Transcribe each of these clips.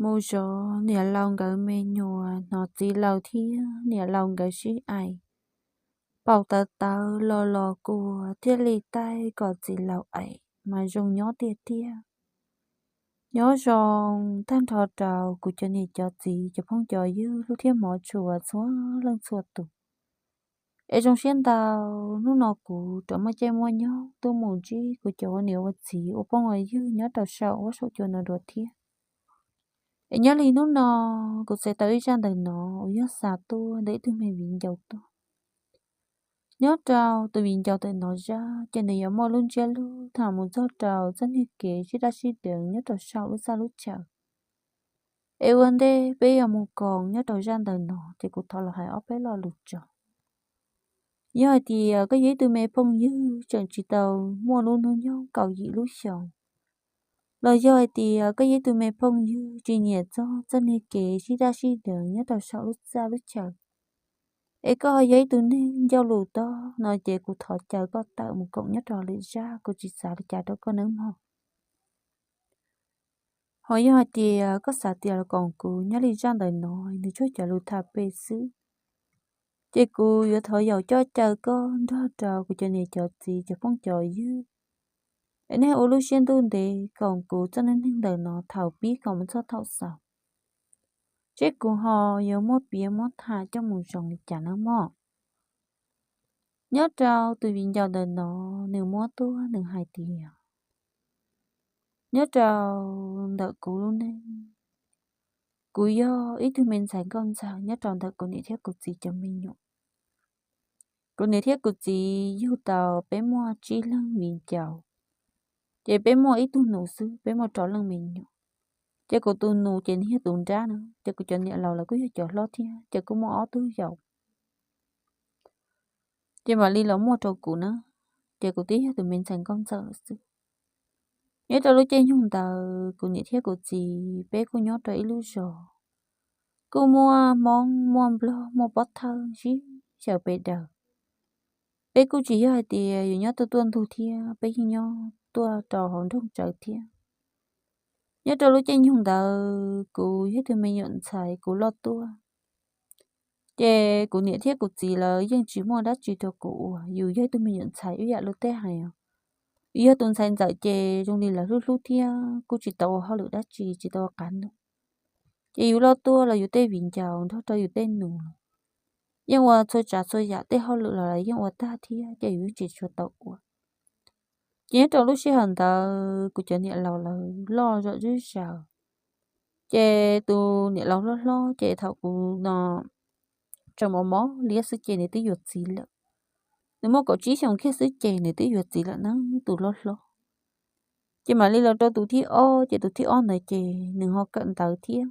mus zov niam laus nkawd me nyuam, hnov txiv laus thiab niam laus nkawd sib aim, paum tawv tawv los los kua thiaj li taij kom txiv laus aim mas zoo nyob tiag tiag. Nyob zoo tag nrho rau kuv cov niam cov txiv cov phooj cov ywg hlub thiab hmov tshua txhua leej txhua tus. Es zoo siab ntau, hnub no kuv rov muaj caij muaj nyoog tuaj mus ntsib kuv cov ua niam ua txiv ua phooj ua ywg nyob rau saum huab saum cua no dua thiab. Es nyob li hnub no kuv txais tau ib zaj ntawm no uas yog xa tuaj ntawm ib tug me viv ncaus tuaj. Nyob rau tus viv ncaus ntawm no zaj ces nws yuav muaj lub ntsiab lus tham mus txog rau txoj niag kev sib daj sib deev nyob rau saum lub txaj lub chaw. Es ua ntej peb yuav mus koom nyob rau zaj ntawm no ces kuv thov los hais ob peb lo lus tso. Yog hais tias koj yog ib tug me phooj ywg tseem tsis tau muaj lub hnub nyoog kaum yim lub xyoos, los yog hais tias koj yog ib tug me phooj ywg tsis nyiam txog txoj niag kev sib daj sib deev nyob rau saum lub txaj lub chaw, es koj ho yog ib tug neeg ncauj lus tob no ces kuv thov caw koj tawm mus koom nyob rau lwm zaj, kuv tsis xav li cas rau koj nawb mog. Ho yog hais tias koj xav tias los koom kuv nyob li zaj ntawm no, nws tsuas cov lus tham pem xwb, ces kuv yuav thov yaum coj caw koj nrog rau kuv cov niam cov txiv cov phooj cov ywg, es nej ua lub siab ntuj ntev koom kuv txoj neej neeg ntawm no thaum pib koom mus txog thaum xaus, seb kuv ho yuav muab piav muab tham coj mus zoo li cas nawb mog. Nyob rau tus viv ncaus ntawm no, nws muab tuaj nws hais tias, nyob rau ntawm kuv lub neej, kuv yog ib tug me ntxhais nkauj ntxawm nyob rau ntawm kuv niam thiab kuv txiv cov me nyuam. Kuv niam thiab kuv txiv yug tau peb muaj tsib leeg viv ncaus, ces peb muaj ib tug nus xwb, peb muaj rau leej me nyuam. Ces kuv tus nus ces nws yog tus nrab na, ces kuv cov niam laus lawv kuj yog cov hlob thiab, ces kuj muaj ob tug yau. Ces mam li los muaj rau kuv na, ces kuv twb yog tus me ntxhais nkauj ntxawm lawm xwb. Nyob rau lub caij nyoog ntawd kuv niam thiab kuv txiv peb kuj nyob rau ib lub zos, kuj muaj Hmoob muaj Nplog muaj Pob Thawj sib xyaw pes daws. Peb kuj tsis yog hais tias yuav nyob tuaj tuaj ntug thiab, peb yeej nyob tuaj rau hauv nroog tsawv thiab. Nyob rau lub caij nyoog ntawd kuv yog ib tug me nyuam ntxhais kuv loj tuaj, ces kuv niam thiab kuv txiv lawv yeej tsis muaj dab tsi rau kuv ua. Yus yog ib tug me nyuam ntxhais ib yam luag tej hais os, yus yog tus ntxhais ntxawm ces zoo li lawv hlub hlub thiab kuj tsis tau ua hauj lwm dab tsi, tsis tau ua qav num. Ces yus loj tuaj los yus tej viv ncaus nrog rau yus tej nus los yeej ua txhua tsav txhua yam, tej hauj lwm los lawv yeej ua tag thiab, ces yus yeej tsis tshua tau ua. Ces nyob rau lub sij hawm ntawd kuv cov niam laus lawv loj zom zuj zaws, ces tus niam laus hlob hlob ces thaum kuv no tseem mos mos liab xwb ces nws twb yuav txiv lawm. Nws muaj kaum tsib xyoos kiag xwb ces nws twb yuav txiv lawm na, tus hlob hlob. Ces mam li los rau tus thib ob, ces tus thib ob ntawd ces nws ho kawm ntawv thiab.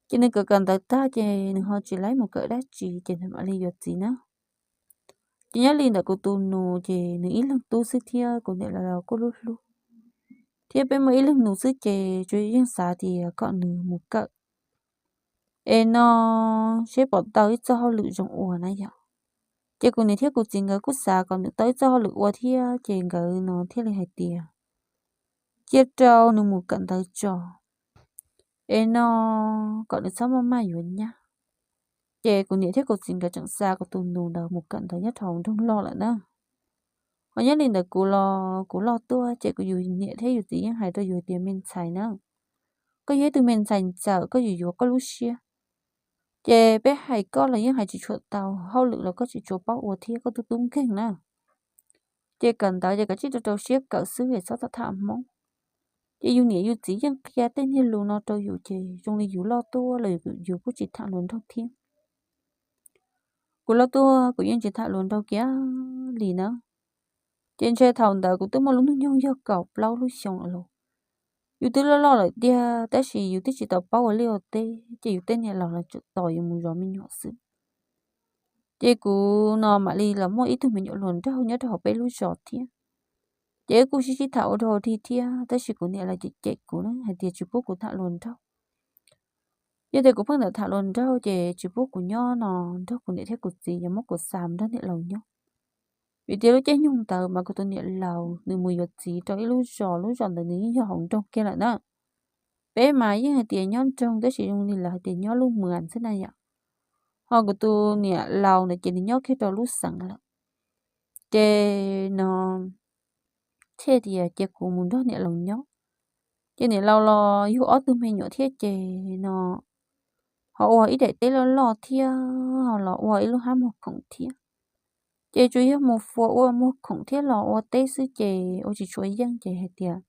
Ces nws kawm kawm ntawv tag ces nws ho tsis laib mus kawm dab tsi ces nws mam li yuav txiv na. Ces nyob li ntawm kuv tus nus ces nws ib leeg tub xwb thiab kuv niam laus los kuj hlub hlub, thiab peb muaj ib leeg nus xwb ces tsuas yeej xav tias kom nws mus kawm es no seb puas tau ib txoj hauj lwm zoo ua na yom. Ces kuv niam thiab kuv txiv nkawd kuj xav kom nws tau ib txoj hauj lwm ua thiab, ces nkawd no thiaj li hais tias cia rau nws mus kawm ntawv tso es no kom nws txhob maj maj yuav nyab. Ces kuv niam thiab kuv txiv nkawd tseem xa kuv tus nus ntawd mus kawm ntawv nyob rau hauv nroog loj lawm na. Ho nyob li ntawd kuv los kuv loj tuaj ces kuv yus niam thiab yus txiv yeej hais rau yus tias me ntxhais na, koj yog ib tug me ntxhais ntxawm, koj yuav yuav koj lub siab. Ces peb hais koj los yeej hais tsis tshua tau, hauj lwm los koj tsis tshua paub ua thiab, koj tub tub nkeeg na. Ces kawm ntawv ces kav tsij rau rau siab kawm xwb es txhob tham tham hmoob. Ces yus niam yus txiv yeej qhia tej niag lus no rau yus ces zoo li yus loj tuaj los yus kuj tsis tham hluas nraug thiab. Kuv loj tuaj kuv yeej tsis tham hluas nraug kiag li na. Ces ntshe thaum ntawd kuv twb muaj lub hnub nyoog yog kaum plaub lub xyoo lawm los. Yus twb loj loj lawm tiag tab sis yus twb tsis tau paub ua liaj ua teb ces yus tej niam laus los tseem tos yus mus zov me nyuam xwb. Ces kuv no mam li los muaj ib tug me nyuam hluas nraug nyob rau hauv peb lub zos thiab. Ces wb kuj sib sib tham ua dog dig thiab tab sis kuv niam laus cem cem kuv na hais tias tsis pub kuv tham hluas nraug. Yog tias kuv pheej ntawm tham hluas nraug ces tsis pub kuv nyob no nrog kuv niam thiab kuv txiv, yuav muab kuv xa mus nrog niam laus nyob. Vim tias lub caij nyoog ntawd mas kuv tus niam laus nws mus yuav txiv rau ib lub zos, lub zos ntawd nws yeej yog hauv nroog kiag lawm na. Peb mas yeej hais tias nyob nroog tab sis zoo li lawv hais tias nyob lub mwas xwb na yom. Ho kuv tus niam laus ntawd ces nws nyob kiag rau lub xeev lawm. Ces no thiaj tias cia kuv mus nrog niam laus nyob. Ces niam laus los yug ob tug me nyuam thiab ces no ho ua ib daim teb loj loj thiab ho los ua ib lub hab muag khoom thiab. Ces tsuas yog mus fua ua muag khoom thiab los ua teb xwb ces ua tsis tshua yeej ces hais tias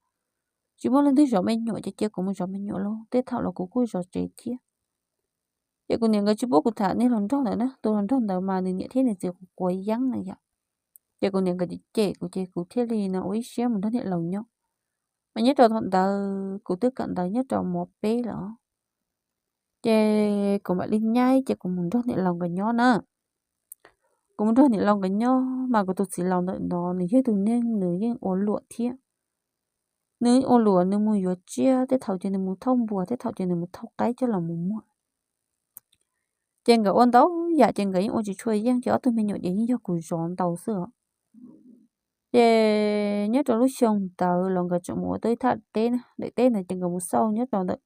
tsis muaj leej twg zov me nyuam ces cia kuv mus zov me nyuam lauj, tej thaum los kuv kuj zov tsev thiab. Ces kuv niam nkawd tsis pub kuv tham niag hluas nraug ntawd na, tus hluas nraug ntawd mas nws niam thiab nws txiv quav quav yeeb na yom. Ces kuv niam nkawd cem cem kuv ces kuv thiaj li no ua ib siab mus nrog niam laus nyob. Mas nyob rau thaum ntawd kuv twb kawm ntawv nyob rau mos peb lawm. Ces kuv mam li nyaib ces kuv mus nrog niam laus nkawd nyob na. Kuv mus nrog niam laus nkawd nyob mas kuv tus txiv laus ntawm no nws yog tus neeg nws yeej ua luam thiab. Nws ua luam nws mus yuav tsiaj, tej thaum ces nws mus thauj npua, tej thaum ces nws mus thauj qaib coj los mus muag. Ces nkawd ua ntau yam ces nkawd yeej ua tsis tshua yeej ces ob tug me nyuam ces yeej yog kuv zov ntau xwb os. Ces nyob rau lub xyoo ntawd los nkawd tseem mus ua tau ib thaj teb na, daim teb ntawd ces nkawd mus xauj nyob rau ntawm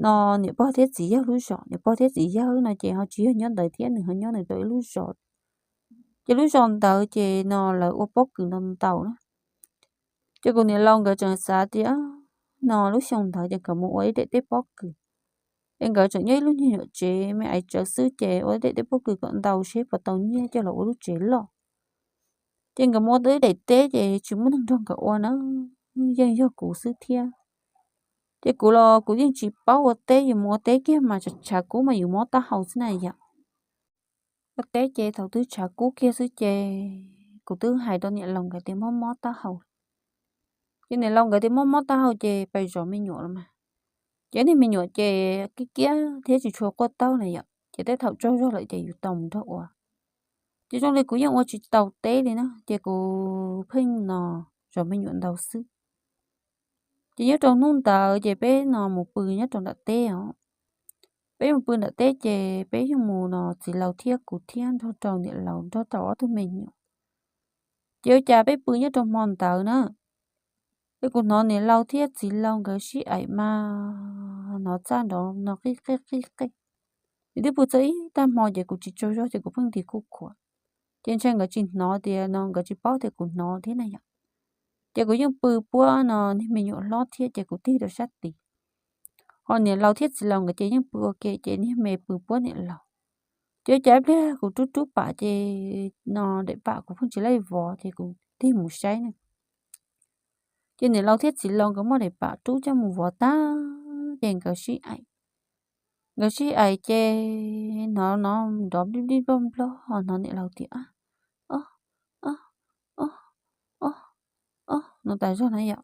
no niam pog thiab txiv yawg lub zos, niam pog thiab txiv yawg no ces ho tsis yog nyob ntawd thiab, nws ho nyob nws rau ib lub zos. Ces lub zos ntawd ces no lawv ua pob kws ntau ntau na. Ces kuv niam laus nkawd tseem xav tias no lub xyoo ntawd ces nkawd mus ua ib daim teb pob kws. Es nkawd tseem nyob ib lub nyuag nyuam tsev me aiv tsawv xwb ces ua ib daim teb pob kws kom ntau seb puas tau nyiaj coj los ua lub tsev loj. Ces nkawd mus ua tau ib daim teb ces tsis muaj neeg nrog nkawd ua na, yeej yog kuv xwb thiab. Ces kuv los kuv yeej tsis paub ua teb, yus mus ua teb kiag mas tshav kub mas yus mob taub hau xwb na yom. Ua teb ces thaum twg tshav kub kiag xwb ces kuv twb hais rau niam laus nkawd tias mob mob taub hau. Ces niam laus nkawd tias mob mob taub hau ces pais zov me nyuam los mas. Ces niag me nyuam ces kiab kiab thiab tsis tshua quaj taub na yom, ces tej thaum tsaug zog lawm ces yus tau mus nrog ua. Ces zoo li kuv yeej ua tsis tau teb li na, ces kuv pheej no zov me nyuam ntau xwb. Ces nyob rau hnub ntawd ces peb no mus pw nyob rau nram teb os. Peb mus pw nram teb ces peb yeej mus no txiv laus thiab kuv thiab nrog rau niam laus nrog rau ob tug me nyuam. Ces ua cas peb pw nyob rau hmo ntawd na, es kuv hnov niam laus thiab txiv laus nkawd sib aim mas hnov txaj nrov no qij qej qij qej. Ces twb pw txog ib tag hmo ces kuv tsis tsaug zog ces kuv pheej nti kuj khuav. Ces ntshe nkawd tsis hnov tias no nkawd tsis paub tias kuv hnov thiab na yom. Ces kuv yeej pw puab no niag me nyuam hlob thiab ces kuv tig rau sab tid. Ho niam laus thiab txiv laus nkawd ces yeej pw ua ke ces niag me pw puab niam laus. Ces ua cas ib pliag kuv rub rub pam ces no daim pam kuv pheej tsis laij vov ces kuv tig mus saib na. Ces niam laus thiab txiv laus nkawd muab daim pam rub coj mus vov tag ces nkawd sib aim. Nkawd sib aim ces hnov no nrov nplij nplij nploj nploj, hnov niam laus tias, o, o, o, o, o no tas zog na yom.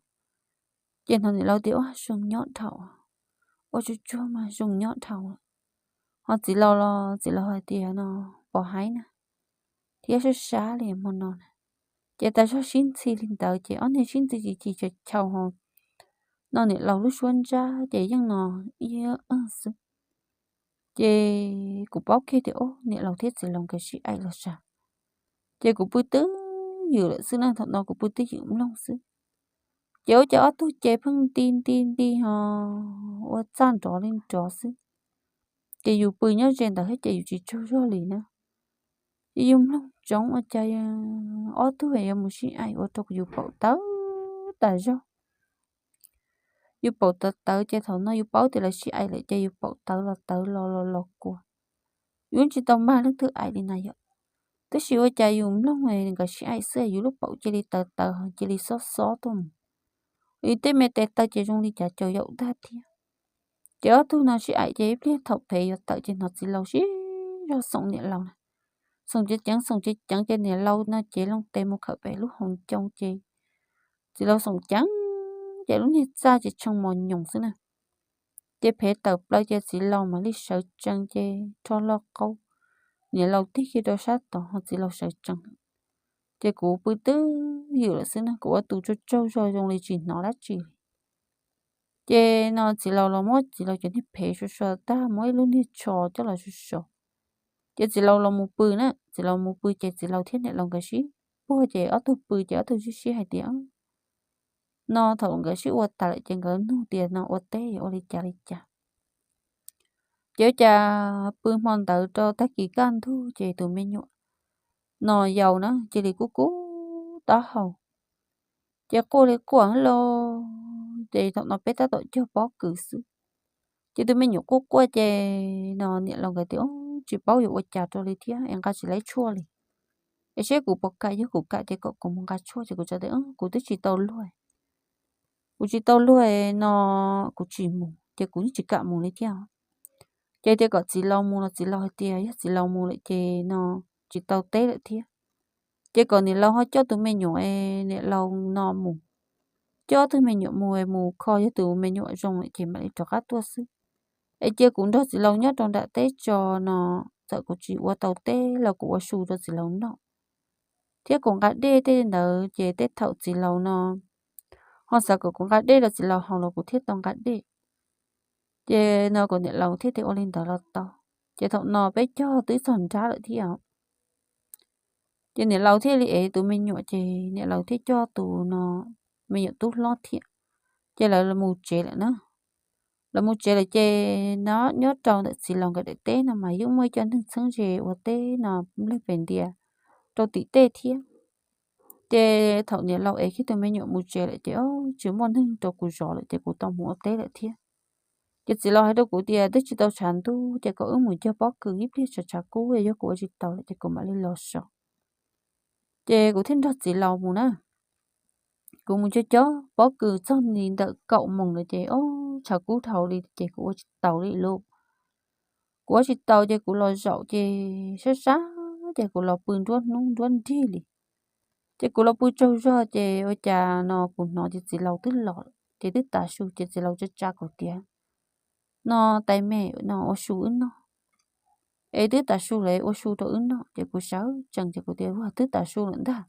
Ces hnov niam laus tias ua zoo nyob dhau, ua tsuag tsuag mas zoo nyob dhau. Ho txiv laus los txiv laus hais tias no pom haib na, thiab sab sab li hmo no na. Ces tas zog sib ntxhi li ntawd ces ob niag sib ntxhi chim chim chaw chaw ho no niam laus lub suab ntsab ces yeej no ib xwb. Ces kuv paub kiag tias o niam laus thiab txiv laus nkawd sib aim los sas. Ces kuv pw twb ywm lawm xwb na, thaum no kuv pw twb ywm mloog xwb. Ces ua cas ob tug ces pheej nti nti nti ho ua txaj nrov li nrov xwb. Ces yus pw nyob ze ntawd thiab ces yus tsis tsaug zog li na. Ces yus mloog ntsoov ua cas ob tug yuav mus sib aim ua rau yus paum tawv tas zog. Yus paum tawv tawv ces thaum no yus paub tias lawv sib aim lawm ces yus paum tawv los tawv los los los kua. Yus tsis tau mag leej twg aim li na yom. Tab sis ua cas yus mloog nkawd sib aim xwb yus lub paum cia li tawv tawv cia li xob xob tuaj mus. Yus tej me tes taw ces zoo li cav caus yaum tag thiab. Ces ob tug no sib aim ces ib pliag thaum phev yuav tawm ces hnov txiv laus sib zog xoom niam laus na. Xoom ceev ceev xoom ceev ceev ces niam laus no cev loo tes mus khawm pem lub hauv ncoo ces txiv laus xoom ceev ces lub niag txaj ces tshee mos nyoos xwb na. Ces phev tawm plaws ces txiv laus mam li sawv tsees ces rho loj qaub, niam laus tig kiag rau sab tod ho txiv laus sawv tsees. Ces kuv pw twb ywm lawm xwb na, kuv ua tus tsaug tsaug zog zoo li tsis hnov dab tsi li. Ces no txiv laus los muab txiv laus cov niag phev sua sua tag muab ib lub niag tsho coj los sua sua. Ces txiv laus los mus pw na, txiv laus mus pw ces txiv laus thiab niam laus nkawd sib puag ces ob tug pw ces ob tug sib sib hais tias no thaum nkawd sib ua tas lawm ces nkawd nug tias no ua teb ua li cas li cas. Ces ua cas pw hmo ntawd rau tag kis kaj ntug ces tus me nyuam no yau na cia li kuj kub taub hau, ces quaj li quaj los, ces thaum no peb tab tom cog pob kws xwb. Ces tus me nyuam quaj quaj ces no niam laus nkawd tias, Tsis paub yuav ua cas rau li thiab es nqa tsis laib tshuaj li, es seb kuv puas kam, yog kuv kam ces kom kuv mus nqa tshuaj. Ces kuv txawm tias, Kuv twb tsis tau luag, kuv tsis tau luag no kuv tsis mus, ces kuv yeej tsis kam mus li thiab. Ces tias kom txiv laus mus los txiv laus hais tias yog txiv laus mus lawm ces no tsis tau teb lawm thiab. Ces kom niam laus ho coj tus me nyuam, niam laus no mus, coj ob tug me nyuam mus, mus kho yog tus me nyuam zoo lawm ces mam li rov qab tuaj xwb. Es cia kuv nrog txiv laus nyob rau nram teb tso no, txawm kuv tsis ua tau teb los kuv ua su rau txiv laus noj, thiab kuv nqa dej tej ntawd ces tej thaum txiv laus no, ho xav kom kuv nqa dej rau txiv laus haus los kuv thiaj tau nqa dej. Ces no kuv niam laus thiaj tias ua li ntawd los tau. Ces thaum no peb cog twb txog nrab lawm thiab. Ces niam laus thiaj li ev tus me nyuam ces niam laus thiaj coj tus no me nyuam tub hlob thiab, ces lawv mus tsev lawm na. Lawv mus tsev lawm ces no nyob rau ntawm txiv laus nkawd daim teb no mas yeej muaj ib co neeg txheeb ze ua teb no nplej pes ntias rau tim tej thiab. Ces thaum niam laus ev kiag tus me nyuam mus tsev lawm ces tsis muaj neeg rau kuv zov lawm ces kuv tau mus ua teb lawm thiab. Ces txiv laus hais rau kuv tias twb tsis tau tshav ntuj ces kom wb mus cog pob kws ib pliag tshav tshav kub, yog kuv ua tsis taus lawm ces kuv mam li los so. Ces kuv thiaj nrog txiv laus mus na. Kuv mus cog cog pob kws txog li ntawm kaum moos lawm ces o, tshav kub dhau li ces kuv ua tsis taus li lauj. Kuv ua tsis taus ces kuv los zaum ces sab sab ces kuv los pw nruab hnub nruab nrig li. Ces kuv los pw tsaug zog ces ua cas no kuv hnov ces txiv laus twb los lawm ces twb tav su ces txiv laus tsa tsa kuv tias, No tais me, no ua su wb noj, es twb tav su lawm ua su rau wb noj. Ces kuv sawv tsees ces kuv tias, Ua, twb tav su lawm ntag.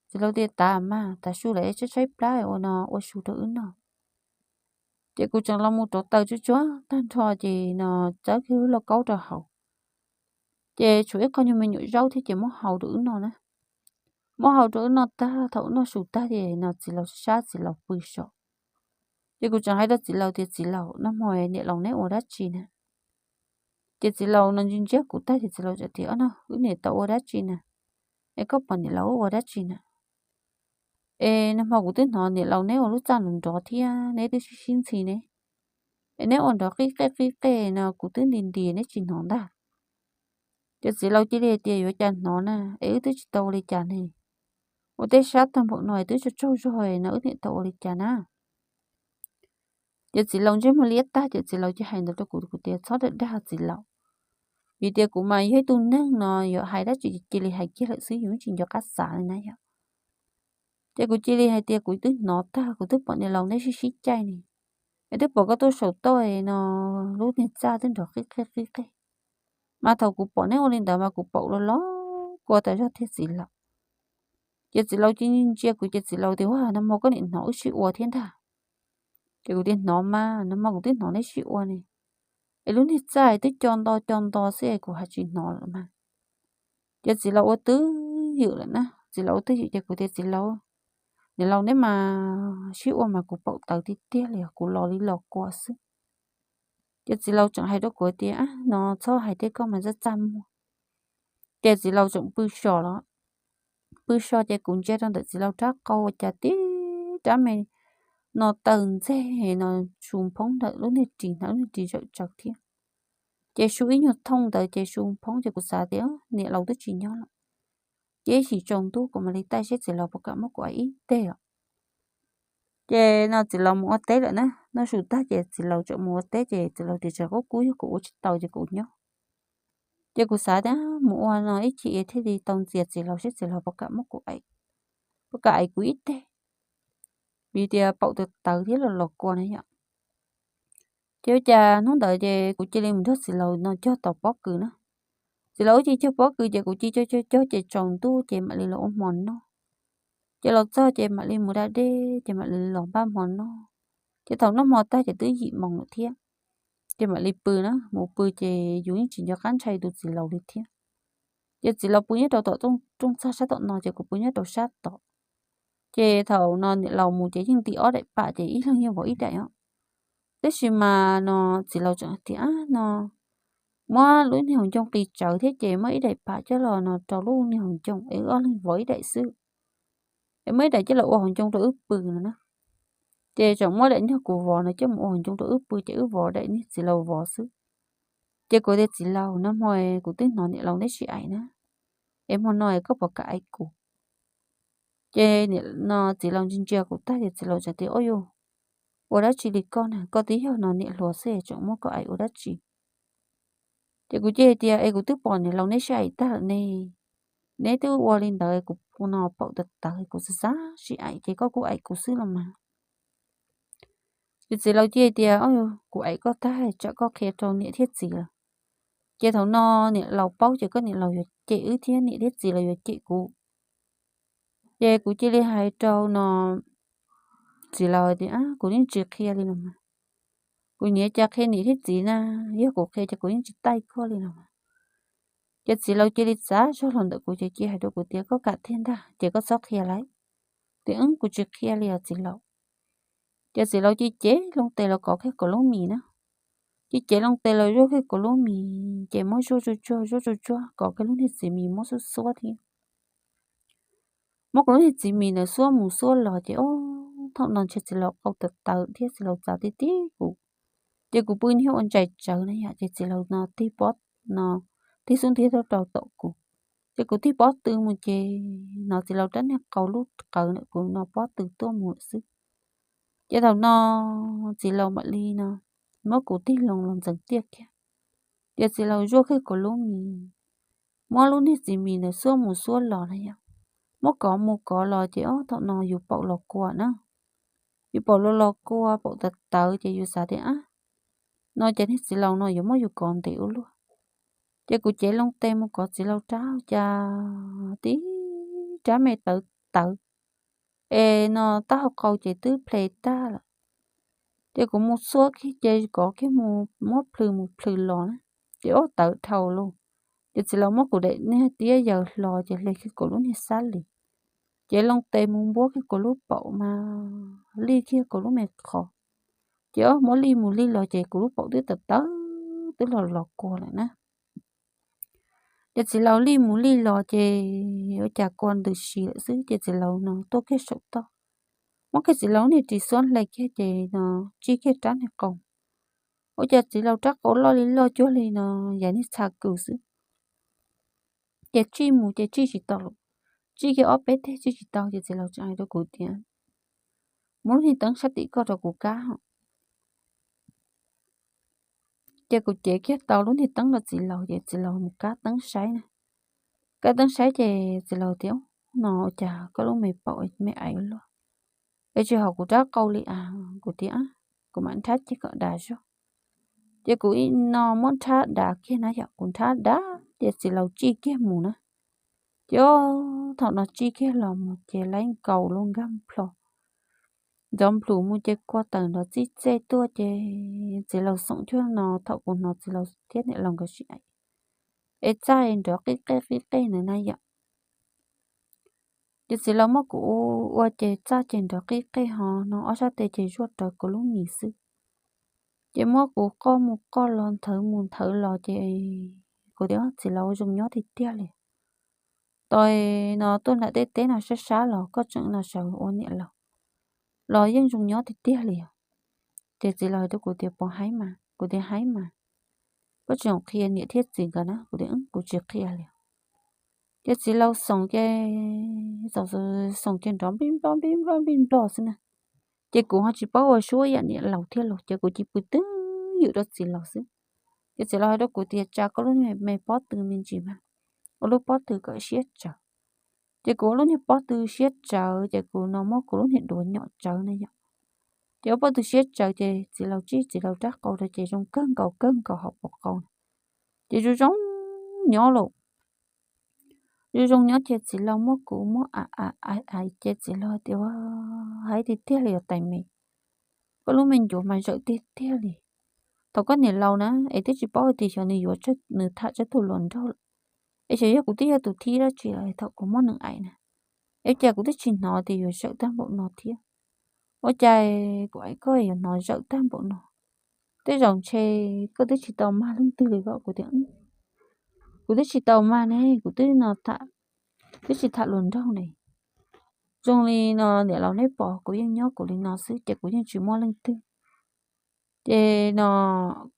Txiv laus tias, Tav mas, tav su lawm tshaib tshaib plab ua no ua su rau wb noj. Ces kuv tseem los mus rauv taws tsuag tsuag tag nrho ces no txawb kiag lub lauj kaub rau hauv. Ces tshuav ib qho nyuag me nyuam zaub thiab ces muab hau rau wb noj na. Muab hau rau wb noj tag, thaum wb noj su tag ces no txiv laus sab txiv laus pw so. Ces kuv tseem hais rau txiv laus tias, Txiv laus, nag hmo niam laus neb ua dab tsi na? Ces txiv laus no ntsia ntsia kuv tag ces txiv laus txawm tias, Ob no wb niam tau ua dab tsi na? Es koj pom niam laus wb ua dab tsi na? Es nag hmo kuv twb hnov niam laus neb ua lub txaj nrov nrov thiab neb twb sib sib ntxhi ne. Es neb ua nrov qib qej qib qej no kuv twb nti nti neb tsis hnov ntag. Ces txiv laus cia li hais tias, Yuav cas hnov na, es wb twb tsis tau ua li cas ne. Ua teb sab tag npaum no es twb tsaug tsaug zog no wb niam tau ua li cas na? Ces txiv laus ntsej muag liab tag ces txiv laus cia hais ntawd rau kuv, kuv tias, Txhob dag dag txiv laus, vim tias kuv mas yog ib tug neeg no yuav hais dab tsi cia li hais kiag lawm xwb, yus tsis nco qab xav li na yom. Ces kuv cia li hais tias, Kuv twb hnov tag, kuv twb pom niam laus neb sib sib caij ne, es twb pom koj tuaj saum toj no lub niag txaj twb nrov qib qej qib qej. Mas thaum kuv pom neb ua li ntawd mas kuv paum los los kua tas zog thiab txiv laus. Ces txiv laus cia li ntsia kuv ces txiv laus tias, Ua, nag hmo koj niam hnov wb sib ua thiab ntag? Ces kuv tias, Hnov mas, nag hmo kuv twb hnov neb sib ua ne, es lub niag txaj twb co nto co nto xwb es kuv haj tsis hnov lawm mas. Ces txiv laus ua twj ywm lawm na, txiv laus ua twj ywm ces kuv tias, Txiv laus, niam laus neb mas sib ua mas kuv paum tawv tiag tiag li os, kuv los li los kua xwb. Ces txiv laus tseem hais rau kuv tias, Ab, no txhob hais tej koj mas txaj txaj muag. Ces txiv laus tseem pw so los, pw so ces kuv ntsia rau ntawm txiv laus rab qau ua cas tib rab me no taw ntxeg no su phoob ntawm lub niag ris, ntawm lub niag ris zawm tsaws thiab. Ces su ib nyuag thooj ntawd ces su phoob ces kuv xav tias niam laus twb tsis nyob lawm. Ces ib chim tsaus ntuj kuv mam li taij seb txiv laus puas kam muab kuv aim ib teg os. Ces no txiv laus mus ua teb lawm na, noj su tag ces txiv laus tseem mus ua teb ces txiv laus tias, Tsam kub kub yog kuv ua tsis tau ces kuv nyob. Ces kuv xav tias mus ua no ib chim thiaj li tau ntxias txiv laus seb txiv laus puas kam muab kuv aim, puas kam aim kuv ib teg, vim tias paum tawv tawv thiab los los kua na yom. Ces ua cas hnub ntawd ces kuv cia li mus nrog txiv laus no cog tau pob kws na. Txiv laus wb cia li cog pob kws ces kuv cia li cog cog cog ces tsaus ntuj ces mam li los ua hmo noj. Ces los txog ces mam li mus da dej ces mam li los npaj hmo noj. Ces thaum noj hmo tag ces twb yim moos lawm thiab. Ces mam li pw na, mus pw ces yus yeej tsis nco qab ntshai tus txiv laus li thiab. Ces txiv laus pw nyob rau tom rooj txag sab tom no ces kuv pw nyob rau sab tod. Ces thaum no niam laus mus ces yeej ntim ob daim pam ces ib leeg yeej vov ib daim os. Tab sis mas no txiv laus tseem tias no muab lub niag hauv ncoo qis tsawv thiab ces muab ib daim pam coj los no rau lub niag hauv ncoo es wb ob leeg vov ib daim xwb, es muab ib daim coj los ua hauv ncoo rau wb pw no na. Ces tseem muab daim niag kuv vov no coj mus ua hauv ncoo rau wb pw ces wb vov daim niag txiv laus vov xwb. Ces kuv tias txiv laus, nag hmo kuv twb hnov niam laus neb sib aim na, es hmo no koj puas kam aim kuv? Ces no txiv laus ntsia ntsia kuv tag ces txiv laus tseem tias, Ua yuj, ua dab tsi li koj na, koj twb yog no niam hluas xwb es tseem muab koj aim ua dab tsi? Ces kuv cia li tias, Es kuv twb pom niam laus neb sib aim tag lawm ne, neb twb ua li ntawd kuv no paum tawv tawv kuv xav xav sib aim ces koj kuj aim kuv xwb los mas. Ces txiv laus cia li tias, Kuv aim koj tag tsam koj qhia rau niam thiab txiv lawm. Ces thaum no niam laus paub ces koj niam laus yuav cem wb thiab niam thiab txiv los yuav cem kuv. Ces kuv cia li hais rau no txiv laus tias, Kuv yeej tsis qhia li los mas. Kuv nyiam cas qhia niam thiab txiv na, yog kuv qhia ces kuv yeej tsis taij koj li los mas. Ces txiv laus cia li txav zog los ntawm kuv ces cia hais rau kuv tias, Koj kam thiab ntag ces koj txhob qhia lawm. Tias, Wb, kuv tsis qhia li os txiv laus. Ces txiv laus cia li cev loo tes los kov kiag kuv lub mis na. Cia li cev loo tes los zuaj kiag kuv lub mis ces muab zuaj tsuag tsuag zuaj tsuag tsuag kov kiag lub niag txiv mis muab xuab xuab thiab. Muab kuv lub niag txiv mis ntawd xuab mus xuab los ces ob thaum no ntshe txiv laus qau tawv tawv thiab txiv laus txav tib tib kuv. Ces kuv pw niag ua ntsais tsawv na yom, ces txiv laus no tig pob no tig xub ntiag tuaj rau tom kuv. Ces kuv tig pob tw mus ces no txiv laus rab niag qau lub qawv ntawm kuv no pob tw tuaj mus lawm xwb. Ces thaum no txiv laus mam li no muab kuv tig loo los ntxeev tiaj kiag. Ces txiv laus zuaj kiag kuv lub mis, muab lub niag txiv mis ntawd xuab mus xuab los na yom. Muab kov mus kov los ces ob thaum no yus paum los kua na. Yus paum los los kua paum tawv tawv ces yus xav tias, Ab, no ces niag txiv laus no yuav muab yus kov ntev ua luaj. Ces kuv cev loo tes mus kov txiv laus rab hauv cas tib rab me tawv tawv es no taub hau qau ces twb ple tag lawm. Ces kuv mus xuab kiag ces kov kiag mus muab plhws mus plhws los na, ces ob tawv dhau lauj. Ces txiv laus muab kuv daim niag tiab yaws hlo ces hle kiag kuv lub niag xab lis. Ces loo tes mus npuab kiag kuv lub paum mas lij kiag kuv lub me qhov. Ces ob muab lij mus lij los ces kuv lub paum twb tawv tawv twb los los kua lawm na. Ces txiv laus lij mus lij los ces ua cas kua ntws si lawm xwb ces txiv laus no tuaj kiag saum toj, muab kiag txiv laus niag ris xuab hle kiag ces no tsij kiag rab niag qau. Ua cas txiv laus rab qau loj li loj cuag li no yam niag txha kws xwb. Ces tsij mus ces tsij tsis tau lawm, tsij kiag ob peb teg tsij tsis tau ces txiv laus tseem hais rau kuv tias, Muab lub niag teeb sab tim koj rau kuv kab. Ces kuv cev kiag tau lub niag teeb rau txiv laus ces txiv laus mus kab teeb saib na. Kab teeb saib ces txiv laus tias, No ua cas koj lub me paum me aiv luaj, es tsis haum kuv rab qau li as. Kuv tias, Kuv mam nrhab ceg kom dav zog. Ces kuv no muab nrhab dav kiag na yom, kuv nrhab dav ces txiv laus tsij kiag mus na. Ces thaum no tsij kiag los mus ces laib nkaus lub nkag plho, ntxov nplhus mus ces kua tawm nrov txij txej tuaj ces txiv laus xoom cuag no thaum kuv hnov txiv laus thiab niam laus nkawd sib aim, es txaj nrov qij qej qij qej ntawd na yom. Ces txiv laus muab kuv ua ces txaj ces nrov qij qej ho no ob sab tes ces zuaj rawv kuv lub mis xwb. Ces muab kuv qoj mus qoj los nthawv mus nthawv los ces kuv tias, Txiv laus, zoo nyob tiag tiag li. Tau no tuaj nram tej teb no sab sab los koj tseem no sawv ua niam laus los yeej zoo nyob tiag tiag li os. Ces txiv laus hais rau kuv tias, Puas haib mas? Kuv tias, Haib mas. Koj tseem qhia niam thiab txiv nkawd na? Kuv tias, Kuv tsis qhia li. Ces txiv laus xoom ces, xoom ces nrov nplij nploj nplij nploj nplij nploj xwb na. Ces kuv ho tsis paub ua suab yam niam laus thiab los ces kuv cia li pw twj ywm rau txiv laus xwb. Ces txiv laus hais rau kuv tias, Tsa koj lub me pob tw me ntsis mas, ua lub pob tw kom siab tsawv. Ces kuv ua lub niag pob tw siab tsawv ces kuv no muab kuv lub niag duav nyom tsawv na yom. Ces ua pob tw siab tsawv ces txiv laus tsij txiv laus rab qau rau ces zoo kawg nkaus kawg nkaus hauv paus qau na. Ces zoo zoo nyob lauj. Zoo zoo nyob ces txiv laus muab kuv muab a a a ces txiv laus tias, Haib tiag tiag li os tais me, koj lub me ncuav mas zawm tiag tiag li. Thaum koj niam laus na es twb tsis paub hais tias xyov nws yuav nws tham tsab tug hluas nraug lawm, es xyov yog kuv twb yog tus thib dab tsi lawm thaum kuv muab nws aim na. Ua cas kuv twb tsis hnov tias yuav zawm tag npaum no thiab? Ua cas kuv ais koj yuav hnov zawm tag npaum no? Tej zaum ntshe koj twb tsis tau mag leej twg li os. Kuv tias, kuv twb tsis tau mag ne, kuv twb no, twb tsis tham hluas nraug ne. Zoo li no niam laus neb pom kuv yeej nyob kuv li no xwb ces kuv yeej tsis muaj leej twg. Ces no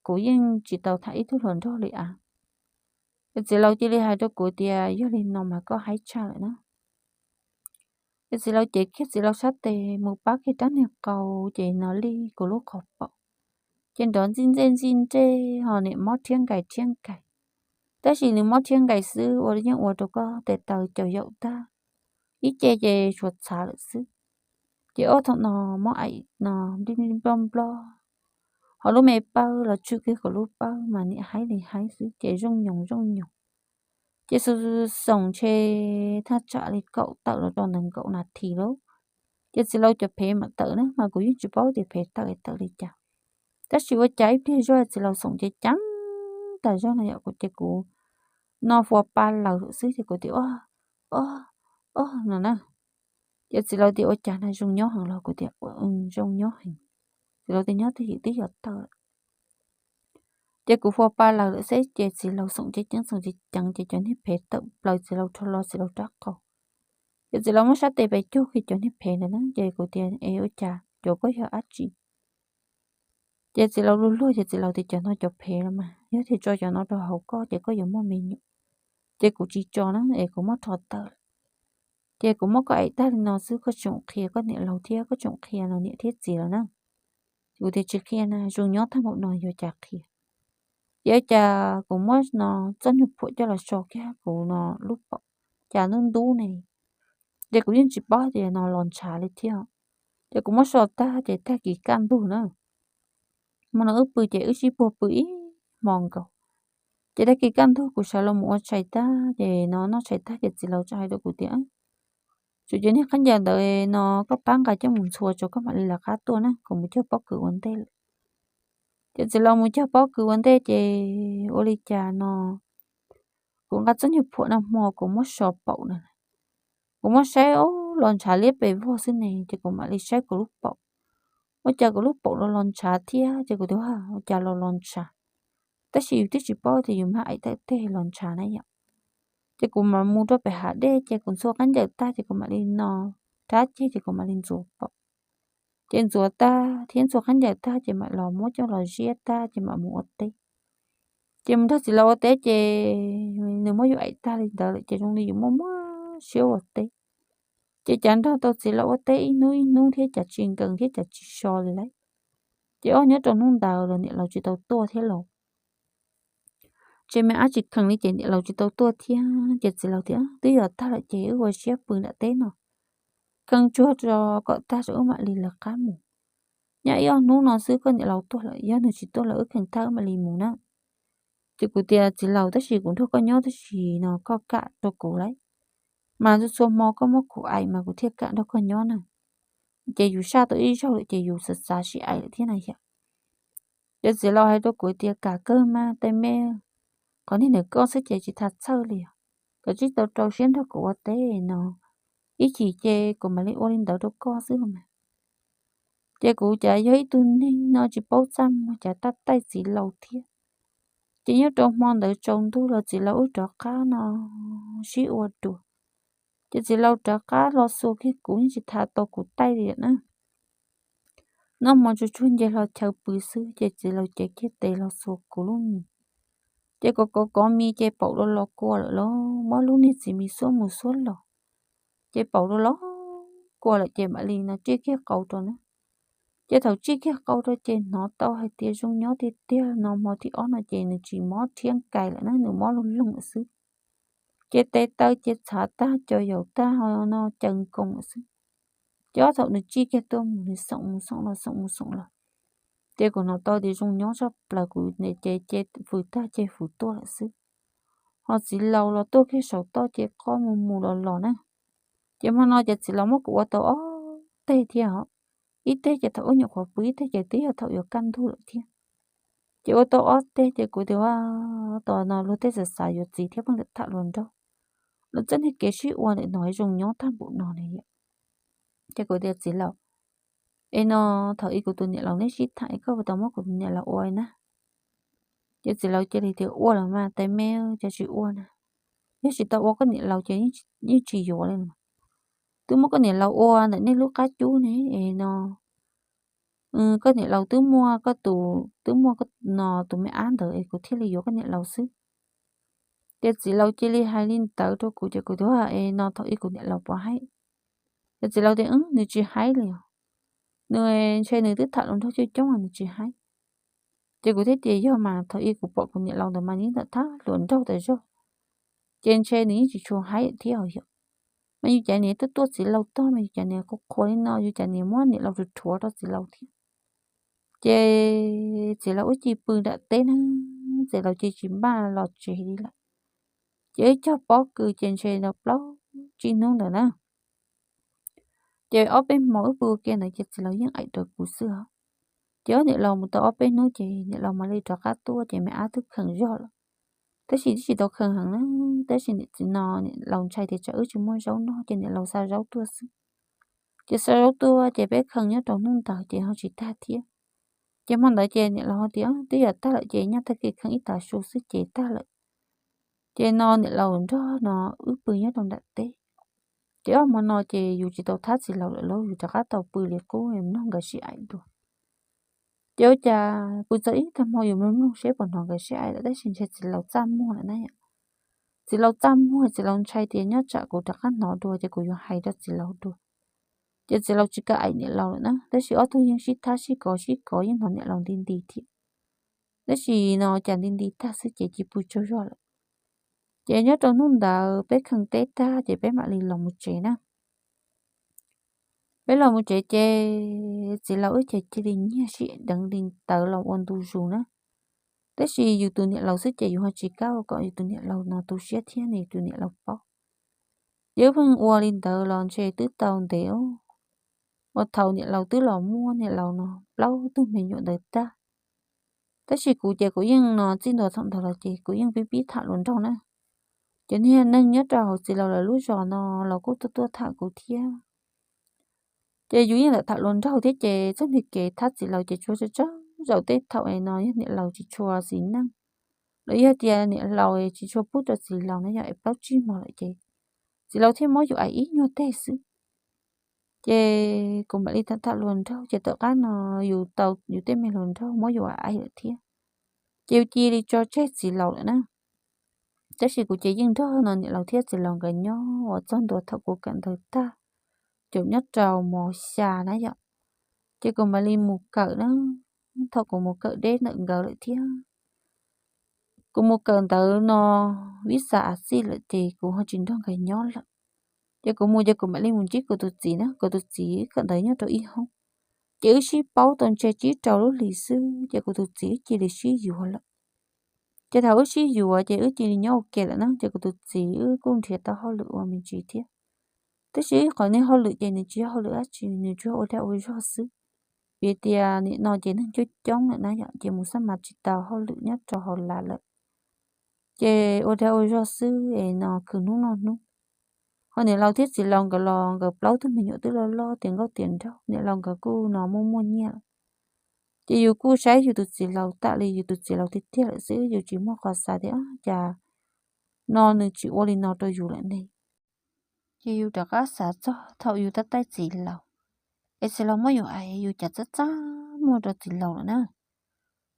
kuv yeej tsis tau tham ib tug hluas nraug li as. Ces txiv laus cia li hais rau kuv tias, yog li no mas koj haib tshaj lawm na. Ces txiv laus cev kiag txiv laus sab tes mus pab kiag rab niag qau, ces no li kuv lub qhov paum ces nrov ntxij ntsej ntxij ntsej ho niam mob rhiab nkais rhiab nkais. Tab sis nws mob rhiab nkais xwb ua yeej ua rau koj tes taw caum yaum tag, ib ce ces suav txhav lawm xwb. Ces ob thaum no mob aim no nplij nplij nploj nploj, ho lub me pawg los tsw kiag kom lub pawg mas niam haib li haib xwb ces zooj nyoos zooj nyoos. Ces xu xoom ntshe thaj tsam li kaum tawm los rau ntawm nkaum nas this lauj, ces txiv laus cov phev mam tawm na, mas kuv yeej tsis paub tias phev tawm tawm li cas. Tab sis ua cas ib pliag zog txiv laus xoom ceev ceev tas zog no yom, ces kuv no fuas pa laws lawm xwb ces kuv tias, o, o, o no na. Ces txiv laus tias, ua cas na, zoo nyob heev los? Kuv tias, zoo nyob heev. Txiv laus tias, nyob twj ywm twb yuav tawm lawm. Ces kuv fuas pa laws lawm xwb ces txiv laus xoom ceev ceev xoom ceev ceev ces cov niag phev tawm plaws txiv laus rho los txiv laus rab qau. Ces txiv laus muab sab tes pes cug kiag cov niag phev ntawd na, ces kuv tias, es ua cas cov koj yog dab tsi? Ces txiv laus luag luag ces txiv laus tias, cov no cov phev los mas, yog tias tso cov no rau hauv koj ces koj yuav muaj me nyuam. Ces kuv tsis tso na, es kuv muab rho tawm lawm. Ces kuv muab koj aim tag li no xwb, koj tseem qhia koj niam laus thiab koj tseem qhia no niam thiab txiv lawm na. Kuv tias, tsis qhia na, zoo nyob tag npaum no yuav cas qhia. Ces ua cas kuv muab no txoj nyuag phuam coj los so kiag kuv no lub paum, cas ntub ntub ne. Ces kuv yeej tsis paub tias no los ntshav li thiab. Ces kuv muab so tag ces tag kis kaj ntug na, hmo no wb pw ces wb sib puag pw ib hmo nkaus. Ces tag kis kaj ntug kuv sawv los mus ua tshais tag ces no noj tshais tag ces txiv laus tseem hais rau kuv tias, tsum cov niag khaub ncaws ntawd no koj pab nqa coj mus ntxhua tso koj mam li lawv qab tuaj na, kuv mus cog pob kws ua ntej lawm. Ces txiv laus mus cog pob kws ua ntej ces ua li cas no kuv nqa txoj nyuag phuam no hmo kuv muab so paum na, kuv muab saib, o, los ntshav liab pes vog xwb ne, ces kuv mam li saib kuv lub paum. Ua cas kuv lub paum los los ntshav thiab, ces kuv tias, ua cas los los ntshav. Tab sis yus twb tsis paub tias yus mag aim tawm teg los ntshav na yom. Ces kuv mam mus rau pem hav dej ces kuv ntxhua khaub ncaws tag ces kuv mam li no rab ceg ces kuv mam li ntxuav paum. Ces ntxuav tag thiab ntxhua khaub ncaws tag ces mam los muab coj los ziab tag ces mam mus ua teb. Ces mus nrog txiv laus ua teb ces nws muab yus aim tag li ntawd lawm ces zoo li yus muaj muaj siab ua teb. Ces cav nrog tau txiv laus ua teb ib hnub ib hnub thiab cav tsis nkees thiab cav tsis so li lauj. Ces ob nyob rau hnub ntawd los niam laus tsis tau tuaj thiab los tsis me ab tsis kheev li ces niam laus tsis tau tuaj thiab ces txiv laus tias, twb yog tag lawm ces wb ua siab pw nram teb no, kheej tsuag rau kom tag tso wb mam li lawv qab mus. Nyob ib ob hnub no xwb koj niam laus tuaj lawm, yog nws tsis tuaj lawm wb kheev tag wb mam li mus na. Ces kuv tias, txiv laus, tab sis kuv nrog koj nyob tab sis no koj kam rau kuv lauj, mas txhua txhua hmo koj muab kuv aim mas kuv thiaj kam nrog koj nyob na. Ces yus saj tau ib zaug lawm ces yus xav xav sib aim lawm thiab na yom. Ces txiv laus hais rau kuv tias, kam kawg mas tej me, qhov niag ntawm koj xwb ces tsis tas txhawj li os. Koj tsis tau rau siab nrog kuv ua teb no, ib chim ces kuv mam li ua li ntawd rau koj xwb los mas. Ces kuv cas yog ib tug neeg no tsis paub txaj muag cas tab taij txiv laus thiab. Ces nyob rau hmo ntawd tsaus ntuj los txiv laus wb rov qab no sib ua dua. Ces txiv laus rov qab los xuas kiag kuv yeej tsis tas tau kuv taij li na. Noj hmo tsuag tsuag nce hlo chaw pw xwb ces txiv laus cev kiag tes los xuas kuv lub mis. Ces kov kov kov mis ces paum los los kua lawm lauj, muab lub niag txiv mis xuab mus xuab los. Ces paum los los kua lawm ces mam li no tsij kiag qau rau na. Ces thaum tsij kiag qau rau ces hnov tau hais tias zoo nyob tiag tiag no, hmo thib ob no ces nws tsis mob rhiab nkais lawm na, nws mob lug loog lawm xwb. Ces tes taw ces txhav tag, caum yaum tag, ho no caws nkoos lawm xwb. Ces ob thaum nws tsij kiag tuaj mus nws xoom mus xoom los xoom mus xoom los. Ces kuv hnov tau tias zoo nyob tshaj plaws, kuv ces ces fws tag ces fws tuaj lawm xwb. Ho txiv laus los tuaj kiag saum toj ces qoj mus mus los los na. Ces hmo no ces txiv laus muab kuv ua tau ob teg thiab os. Ib teg ces thaum ub nyuam qhuav pw, ib teg ces twb yog thaum yuav kaj ntug lawm thiab. Ces ua tau ob teg ces kuv tias, ua, tos no luag tej xav xav yuav txiv thiab pheej tham hluas nraug. lawv txoj niag kev sib ua ntawm no zoo nyob tag npaum no ne yom. Ces kuv tias txiv laus, es no thaum ub kuv tus niam laus neb sib tham es koj puas tau muab kuv tus niam laus ua na? Ces txiv laus cia li tias ua los mas tais me, cas tsis ua na. Yog tsis tau ua koj niam laus ces yeej tsis yuav li. Twb muab koj niam laus ua ntawm nej lub qab cub ne es no koj niam laus twb muaj koj tus, twb muaj no tus me ab ntawd es kuv thiaj li yuav koj niam laus xwb. Ces txiv laus cia li hais li ntawd rau kuv ces kuv tias es no thaum ub kuv niam laus puas haib? Ces txiv laus tias nws tsis haib li os. Nws ntshe nws twb tham hluas nraug coob coob nws tsis haib. Ces kuv thiaj tias yog mas thaum ub kuv pom kuv niam laus ntawd mas nws tham hluas nraug tas zog, ces ntshe nws yeej tsis tshua haib thiab os yom. Mas yus cas niam tuaj tuaj txiv laus tog mas yus cas niam qhuav qhuav li no, yus cas niam muab niam laus rhuav rhuav rau txiv laus thiab. Ces txiv laus wb cia li pw nram teb na, txiv laus cia li tsis npaj los tsev li lawm. Ces wb cog pob kws ces ntshe rau plaub tsib hnub ntawd na. Ces ob peb hmo wb pw ua ke ntawd ces txiv laus yeej aim rau kuv xwb os. Ces wb niam laus mus tau ob peb hnub ces niam laus mam li rov qab tuaj ces me ab twb khees zog lawm. Tab sis twb tsis tau khees heev na, tab sis niam txiv no niam laus ntshai tias tsam wb tsis muaj zaub noj ces niam laus xa zaub tuaj xwb. Ces xa zaub tuaj ces peb khees nyob rau hnub ntawd ces ho tsis tag thiab. Ces hmo ntawd ces niam laus ho tias twb yog tag lawm ces nyob tag kis khees ib tav su xwb ces tag lawm. Ces no niam laus nrog no wb pw nyob rau nram teb. Ces ob hmo no ces yus tsis tau thab txiv laus lawm lauj, yus rov qab tau pw li qub mloog nkawd sib aim dua. Ces ua cas pw txog ib tag hmo yus mloog mloog seb puas hnov nkawd sib aim lawm tab sis ntshe txiv laus txaj muag lawm na yom. Txiv laus txaj muag, txiv laus ntshai tias nyob tsam kuv rov qab hnov dua ces kuv yuav hais rau txiv laus dua. Ces txiv laus tsis kam aim niam laus lawm na, tab sis ob tug yeej sib thab sib kov sib kov yeej hnov niam laus nti nti thiab. Tab sis no cas nti nti tag xwb ces cia li pw tsaug zog lawm. Ces nyob rau hnub ntawd peb khees teb tag ces peb mam li los mus tsev na. Peb los mus tsev ces txiv laus wb ces cia li nyiag sib deev li ntawd los ua ntu zus na. Tab sis yus tus niam laus xwb ces yus ho tsis kam ua kom yus tus niam laus no tu siab thiab ne, yus tus niam laus paub. Ces wb pheej ua li ntawd los ntshe twb tau ntev uas thaum niam laus twb los muaj niam laus no plaub tug me nyuam ntawd tag. Tab sis kuv ces kuv yeej no txij ntua thaum ntawd los ces kuv yeej pib pib tham hluas nraug na. Ces niag neeg nyob rau hauv txiv laus lawv lub zos no los kuj tuaj tuaj tham kuv thiab. Ces yus yeej lam tham hluas nraug thiab ces txoj niag kev thab txiv laus ces tsuas tsawg tsawg zaum tej thaum no yog niam laus tsis tshua xis neej, los yog tias niam laus tsis tshua pub rau txiv laus na yom, es plaub tsib hmo lawm ces txiv laus thiaj muab yus aim ib nyuag teg xwb. Ces kuv mam li tham tham hluas nraug ces tom qab no yus tau yus tej me hluas nraug muab yus aim lawm thiab, ces yus cia li tso tseg txiv laus lawm na. Tab sis kuv ces yeej nrog no niam laus thiab txiv laus nkawd nyob uas txog ntua thaum kuv kawm ntawv tag, caum nyob rau mos xya na yom, ces kuv mam li mus kawm na. Thaum kuv mus kawm deb ntawm nkawd lawm thiab, kuv mus kawm ntawv no vib xa a xij lawm ces kuv ho tsis nrog nkawd nyob lawm. Ces kuv mus ces kuv mam li mus ntsib kuv tus txiv na, kuv tus txiv kawm ntawv nyob rau ib hoob. Ces wb sib paub tau ntshe tsib rau lub hlis xwb ces kuv tus txiv wb cia li sib yuav lawm. Ces thaum wb sib yuav ces wb cia li nyob ua ke lawm na, ces kuv tus txiv wb kuj nrhiav tau hauj lwm ua me ntsis thiab. Tab sis ib qhov niag hauj lwm ces nws tsis yog hauj lwm dab tsi, nws tsuas ua dag ua zog xwb. Vim tias nim no ces neeg coob coob lawm na yom, ces mus xab mas tsis tau hauj lwm nyob rau hauv lav lawm. Ces ua dag ua zog xwb es no khwv hnub noj hnub. Ho niam laus thiab txiv laus nkawd los nkawd plaub tug me nyuam twb loj loj tiav nkauj tiav nraug, niam laus nkawd kuj no muaj muaj nyiaj lawm. Ces yus kuj saib yus tus txiv laus tam li yus tus txiv laus tiag tiag lawm xwb, yus tsis muaj qhov xav tias cas no nws tsis ua li no rau yus lawm ne. Ces yus rov qab xav txog thaum yus tab taij txiv laus, es txiv laus muab yus aim yus cas txaj txaj muag rau txiv laus lawm na.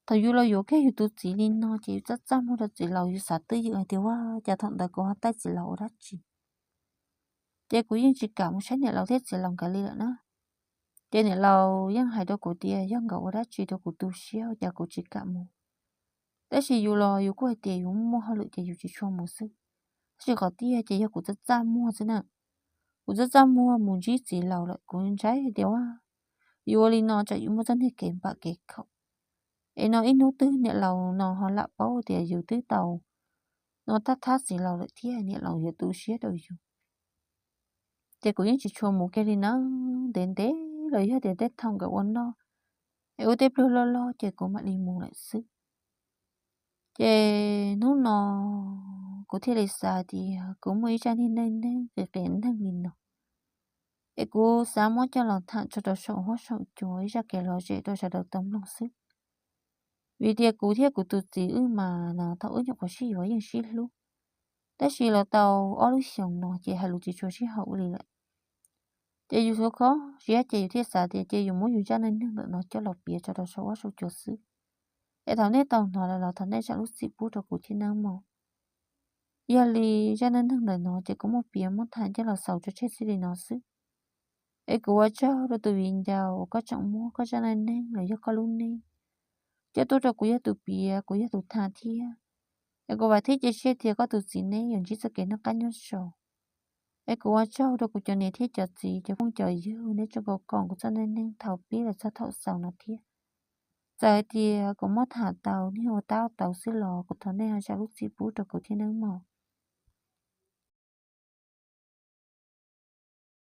Thaum yus los yuav kiag yus tus txiv li no ces yus txaj txaj muag rau txiv laus, yus xav twj ywm hais tias ua cas thaum ntawd kuv ho taij txiv laus ua dab tsi. Ces kuv yeej tsis kam mus saib niam laus thiab txiv laus nkawd li lawm na. Ces niam laus yeej hais rau kuv tias yog nkawd ua dab tsi rau kuv tu siab ua cas kuv tsis kam mus. Tab sis yus los yus kuj hais tias yus muaj hauj lwm ces yus tsis tshua mus xwb. Tab sis qhov tiag ces yog kuv txaj txaj muag xwb na. Kuv txaj txaj muag mus ntsib txiv laus lawm kuv ntshai tias ua yus ua li no tsam yus muaj txoj niag kev npam kev khaum. Es no ib hnub twg niam laus no ho lam paub tias yus twb tau no thab thab txiv laus lawm thiab niam laus yuav tu siab rau yus. Ces kuv yeej tsis tshua mus kiag li na, ntev ntev los yog tias tej thaum nkawd ua noj es ua tej pluag loj loj ces kuv mam li mus lawm xwb. Ces hnub no kuv thiaj li xav tias kuv muaj ib zaj neej neeg qias qias neeg li no, es kuv xav muab coj los tham tso rau saum huab saum cua ib zaj kev lom zem rau sawv daws tau mloog xwb. Vim tias kuv thiab kuv tus txiv wb mas no thaum wb nyuam qhuav sib yuav yeej sib hlub, tab sis los tau ob lub xyoos no ces hais lus tsis tshua sib haum li lawm. Ces yus xav kho siab ces yus thiaj xav tias ces yus muab yus zaj neej neeg ntawm no coj los piav tso rau saum huab saum cua xwb. Es thaum nej tau hnov lawm los thov nej zam lub txim pub rau kuv thiab nawb mog. Yog li zaj neej neeg ntawm no ces kuv muab piav muab tham coj los xaus tso tseg txij li no xwb. Es kuv ua tsaug rau tus viv ncaus uas koj tseem muab koj zaj neej neeg los yog koj lub neej coj tuaj rau kuv yog tus piav kuv yog tus tham thiab. Es kuv vam thiab cia siab tias koj tus txiv neb yuav ntsib txoj kev noj qab nyob zoo. Es kuv ua tsaug rau kuv cov niam thiab cov txiv cov phooj cov ywg neb tseem koom kuv txoj neej neeg thaum pib los txog thaum xaus no thiab. Txawm hais tias kuv muab tham tau niag ua tab tau xwb los kuv thov nej ho zam lub txim pub rau kuv thiab nawb mog.